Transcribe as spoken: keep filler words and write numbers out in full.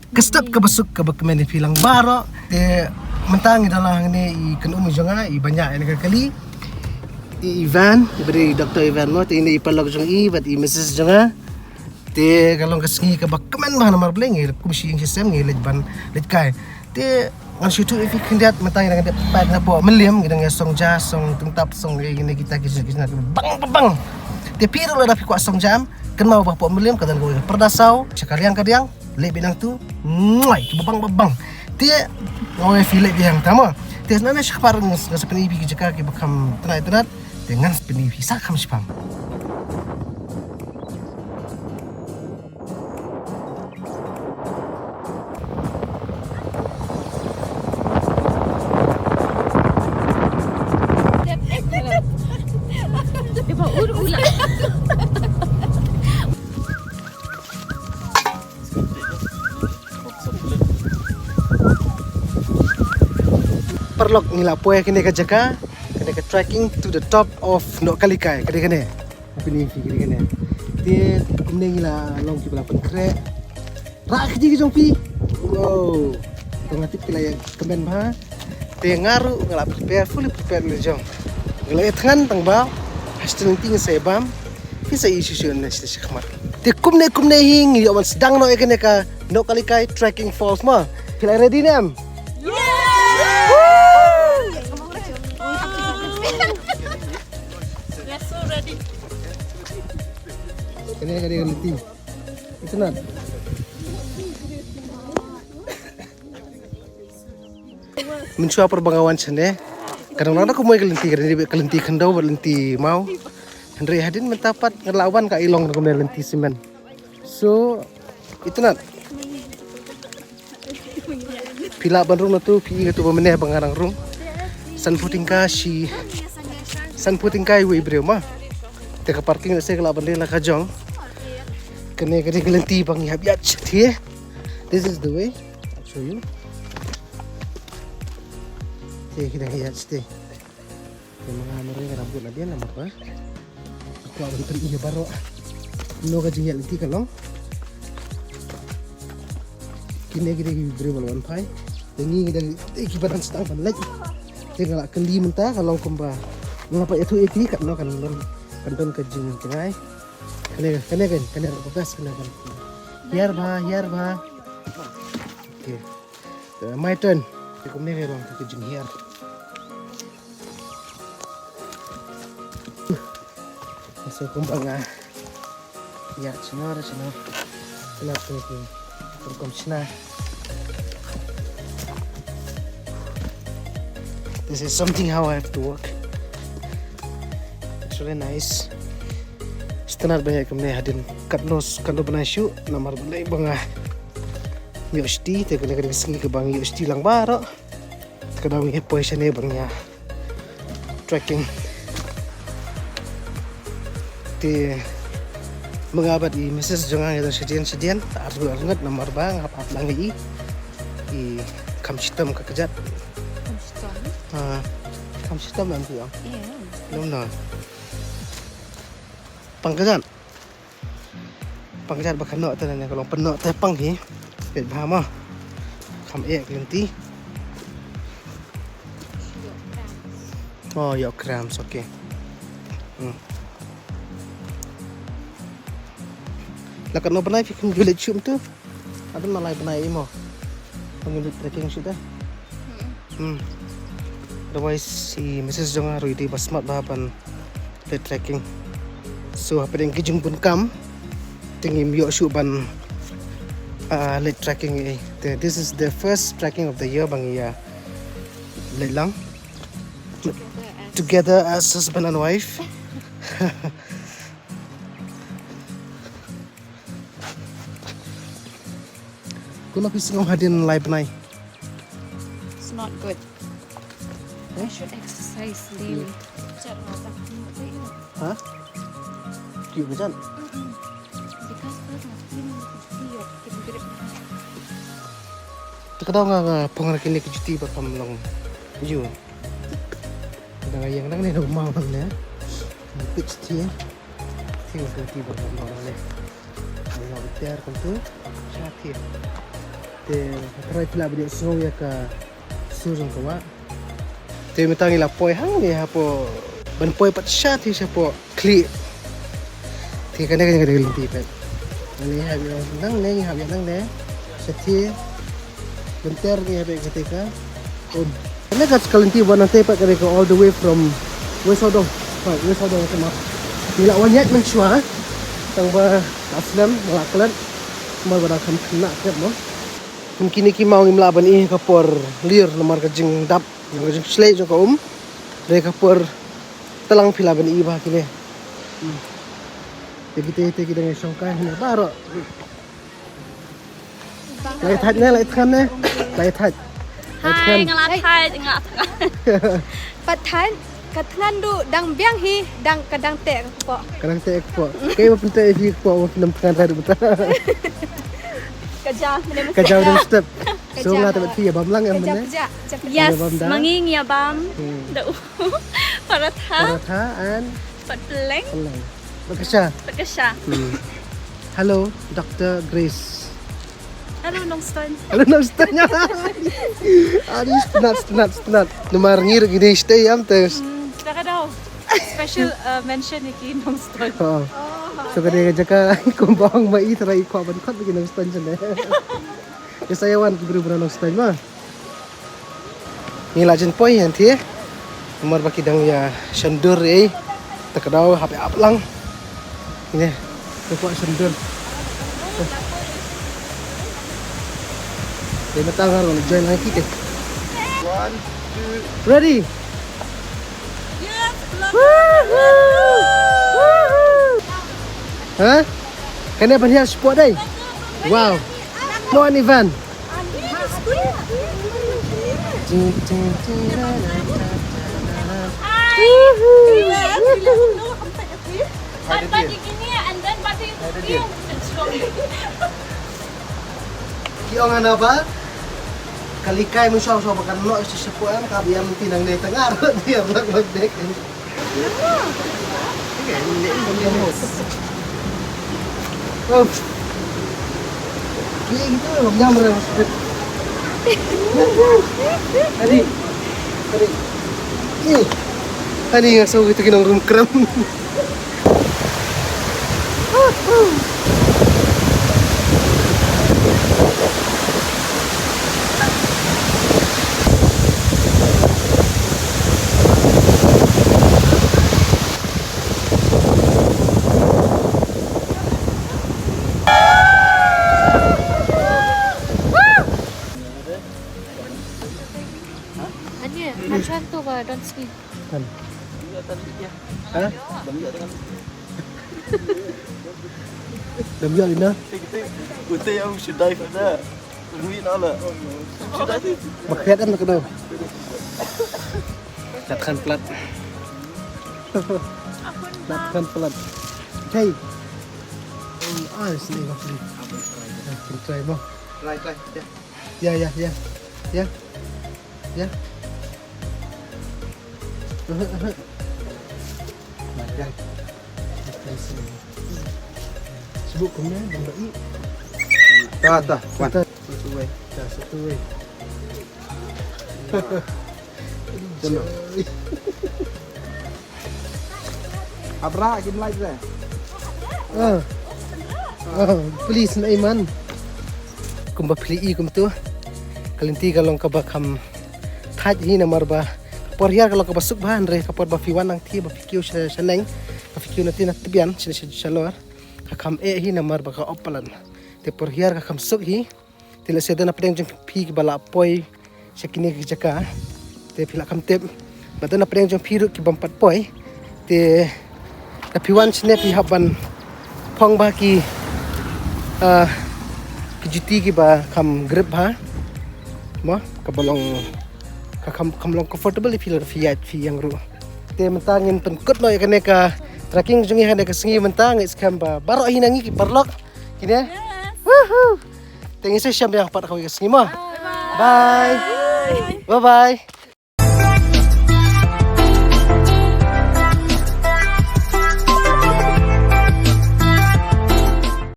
Ka step kaba suk kaba kmen ïa phi lang baroh. Te mynta ngi dang lang hangne i kynum jong nga, i ba ñiah ïa kane ka kali. I Ivan, i ba dei Doktor Ivan mo, te ine i paralok jong i bad i missus jong nga. Te ka long ka sngi kaba kmen bha namar balei ngi kum shi ïing shi sem ngi leit ban leit kai. Te ngan shu ïathuh ïa phi khyndiat, mynta ngi dang dep pat hapoh Mylliem, ngi dang ïa song ja, song tungtap, song ïa kine kita ki shisha ki shisha bang bang bang. Te phi ruh lada phi kwah song ja em, kynmaw ba hapoh Mylliem ka don kawei ka pyrda saw sha ka liang ka diang. Leh beit nangtu. Mwai, kiba bang ba bang. Te nga ong ïa phi leh beit hangta mo. Te ngan sa khamar, ngan sa pyni ïa phi ki jaka kiba kham tnat tnat. Te ngan sa pyni ïa phi sa kham shiphang. Paralok, ngi la poi kane ka jaka, kane ka trekking to the top of Nohkalikai, kane kane. Happy New Year, kane kane. Te kumne ngi la long kiba la pynkhreh. Rah kti ki jong phi. Wow. Te nga tip ki la ïa kmen bha. Te nga ruh nga la prepare, fully prepared ne jong. Nga la ïa thngan tang ba hastem lynti ngi sa ïa bam. Phi sa ïohi shuh shuh ne sha khmat. Te kumne kumne hi ngi ïoh ban sdang noh ïa kane ka Nohkalikai Trekking Falls mo. Phi la ready ne em? Yes! Woo! We are so ready. Kane kane ka lynti. Itynnad. Mynshuwa por ba nga wan shane, ka dang nang da kumwei ka lynti, ka dang dei ka lynti khyndew bad lynti maw. Hynrei hadien mynta pat nga la wan ka i long da kumne lynti cement. So itynnad. Phi lah ban rung nangtu, phi i katu ba mynne ba nga dang rung. Sanphew tyngka shi, sanphew tyngka iwei i briew ma. Te ka parking lehse ka lah ban dei la ka jong. Kane ka dei ka lynti ba ngi hap ïaid shathie. This is the way. I'll show you. Te ki dang ïaid shathie. Te ma nga marwei nga dang bud nadien namar ba nga kwah ban pyni ïa baroh kumno ka jingïaid lynti ka long. Kine ki dei ki briew ba la wan phai. Te ngi ngi dang dei kiba dang sdang ban leit. Te nga la kylli mynta ka long kumba nga la pat ïathuh ïa ki katno kan don, kan don ka jingtngai. Kane kane kane kane ka best kane kane. Hiar bha, hiar bha. Okay. Te my turn. Te kumne ka long ka jinghiar. Asa kumba nga ïaid shano re shano. Kena tu tu rukom shna. This is something how I have to work. It's really nice. Itynnad ban ïaid kumne hadien katno katno bnai shuh namar balei ba nga ïoh shuti, te kane ka dei ka sngi kaba nga ïoh shuti lang baroh. Te ka daw ngi hap poi shane ban ïa trekking. Te ma nga bad i missus jong nga ngi don shadien shadien, arngut arngut namar ba nga hap ap lang ïa i. I kham shitom ka kjat. Kham shitom? Ah, kham shitom em ti ong. Ïa. Lum no. Pang kjat. Pang kjat ba ka noh te ne ka long pynnoh te pang hi. Peit bha mo. Kham eh ka lynti. Oh, ïoh cramps, okay. Hmm. La katno bnai phi kham ju leit shuh tu? Haduh ma lai bnai imo. Pang ju leit trekking shuh te. Hmm. Otherwise i missus jong nga ruh i dei ba smat bha ban leit trekking. So hapdeng ki jingbun kam te ngim ïoh shuh ban, ah, leit trekking ei. Te this is the first trekking of the year ba ngi ïa leit lang. Together as husband and wife. Kumno phi sngew hadien lai bnai? It's not good. Eh? I should exercise daily. Ha? Kiew ka jan? Because first nga clean, clean your, clean your. Te ka daw nga, nga phong ra kine ki juti ba kham long ïew. Dang ïeng dang ne dang maw dang ne. Pit ti. Ti ti ba dang ne. Dang ne ter kumtu. Sha ti. Te ka trai phi lah ban ïohsngew ïa ka sur jong ka wah. Te mynta ngi la poi hangne hapoh, ban poi pat sha te shapoh khlieh. Te kane ka jaka ka dei ka lynti pat. Ngi hap ïa nangne, ngi hap ïa nangne. Sha te. Lynter ngi hap ïa kata ka um. Kane ka lynti ba nangta pat ka dei ka all the way from West Hawdong. Right, West Hawdong ka ma. Ngi la wan ïaid mynshuwa. Tang ba ka slem, ba la klet. Namar ba da kham khynnah kat mo. Kum kine ki maw ngim lah ban ïoh ka por lir namar ka jingdap, ka jingshlei jong ka um. Dei ka por tlang phi lah ban ïoh ba kine. Hmm. Te kita, kita kita ngi shongkai hynne baroh. Lai thait ne, lai thngan ne, lai thait. Lai thngan. Hai, nga la thait, nga la thngan. Pat thait, ka thngan du dang biang hi, dang ka dang teh ka kpoh. Ka dang teh ka kpoh. Kei ba pynteh hi ka kpoh, ba pynam thngan rai du bata. Ka jaw, ka jaw dang step. So nga te bad phi ïa bam lang em ne. Yes, mangi ngi ïa bam. Hmm. Da u. Paratha. Paratha and pat pylleng. Pylleng. Pat kasha. Pat kasha. Hmm. Hello, Doctor Grace. Hello, Nongstoiñ. Hello, Nongstoiñ. Ani stunat, stunat, stunat. Namar ngi ruh ngi dei sdei ïam te. Hmm, da ka dei. Special, uh, mention ïa ki Nongstoiñ. Oh. So ka dei ka jaka kumba ong ma i trai i kwah ban khot ïa ki Nongstoiñ sdei. Ïa sa ïa wan ki briew ba Nongstoiñ ma. Ngi la jan poi hangtei. Namar ba ki dang ïa shon dur ei. Te ka daw hap ïa ap lang. Ngi te kwah shon dur. Te mynta nga ruh ngan join lang ki te. One, two. Ready? Ha? Kane ban hiar sport dei. Wow. No, an event. Ki ong ana ba ka likai mynshuwa shuwa ba kan noh sha shapoh em, ka biang mynti nangne tang ar biang lak lak dek. Uff. Ye gitu lo nyam re. Ani. Ani. Ye. Ani nga so gitu ki nongrum krem. Ani, macam tu ba don't speak. Kan. Ha? Dam ïa ina. Kita yang sudah pada. Duit nak lah. Sudah tu. Bakhet em tak kena. Kat khan plat. Kat khan plat. Hey. Oh, ah, sini kau sini. Try, try, bah. Try, try. Ya. Ya, ya, ya. Ya. Ya. Aha, aha. Makan. Sibuk kumne, bang bai. Ta, ta, wan. Ta. Satu wei. Ta, satu wei. Jom. Abra kim lai re. Ah. Ah, please na iman. Kumba phi i kumtu. Ka lynti ka long kaba kham thait hi namar ba ka por hiar ka long kaba suk bha, hynrei ka por ba phi wan nangtei ba phi kiew sha, shaneng, ba phi kiew nangtei na tbian sha, sha, shalor. Ka kham eh hi namar ba ka op palat. Te por hiar ka kham suk hi. Te lehse don na pdeng jong phi kiba la poi sha kine ki jaka. Te phi la kham tip. Bad don na pdeng jong phi ruh ki bym pat poi. Te lada phi wan shane phi hap ban phong bha ki, ah, ki juti kiba kham grip bha. Mo, kaba long, ka kham, kham long comfortable ïa phi lada phi ïaid phi ïeng ruh. Te mynta ngin pynkut noh ïa kane ka trekking jong ngi ha kane ka sngi mynta, nga ngeit skhem ba baroh hi na ngi ki paralok. Kine? Yes. Woohoo! Te ngin sa ïashem biang pat kawei ka sngi mo. Bye. Bye. Bye bye.